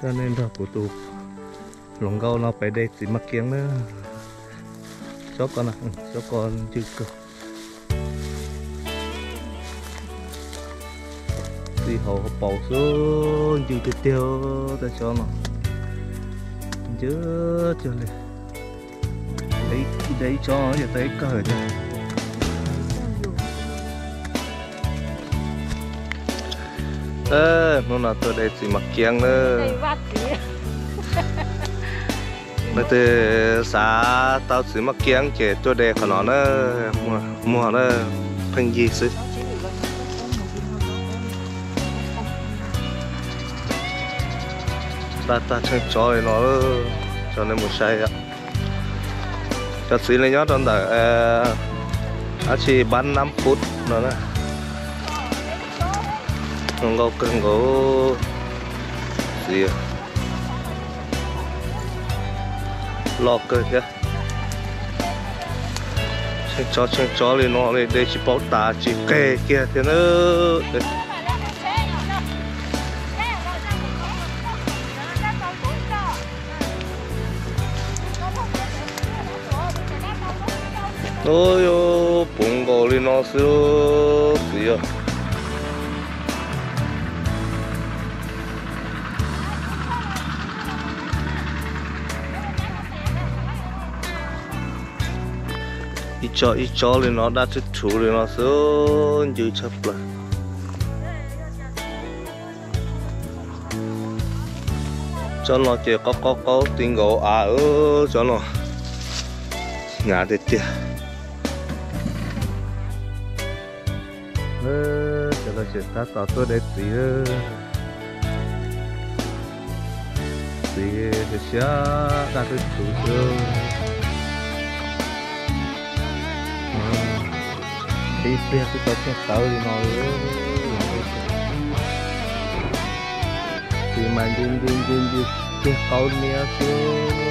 Coj nej nrog kuv tus hluas nkauj no pem de txiv maj kiab na. Xyov ko, xyov ko ncw kawg. Txiv hauv paus xwb, ncw tiag tiag, tej tsob no ncw cuag li. De ib tsob yog tau ib kawg thiab. Hnub no tuaj de txiv maj kiab na. Leej twg xav tau txiv maj kiab ces tuaj de qhov no na, muag na, pheej yig xwb. Daj tag tsheej tsob li no, tso nej mus saib. Cov txiv li nyob rau ntawm dab tsi Npab Nab Pub no na. Zoo nkauj kawg nkaus, txiv loj kawg thiab. Tsheej tsob tsheej tsob li no li de tsis paub tas tsis qeg kiag thiab na. Ub, puv nkaus li no xwb txiv. Ib tsob ib tsob li no daj rhuv rhuv li no xwb, ncw tshaj plaws. Tsob no ces qaub qaub qaub ti nkaus av, tsob no hnyav tiag tiag. Cov no tseem tab tom tuaj de txiv. Txiv siab siab daj rhuv rhuv xwb. Ib pliag twb tau tsheej tawv li no li. Txiv mas ncw ncw ncw ncw kiag qaub niab xwb.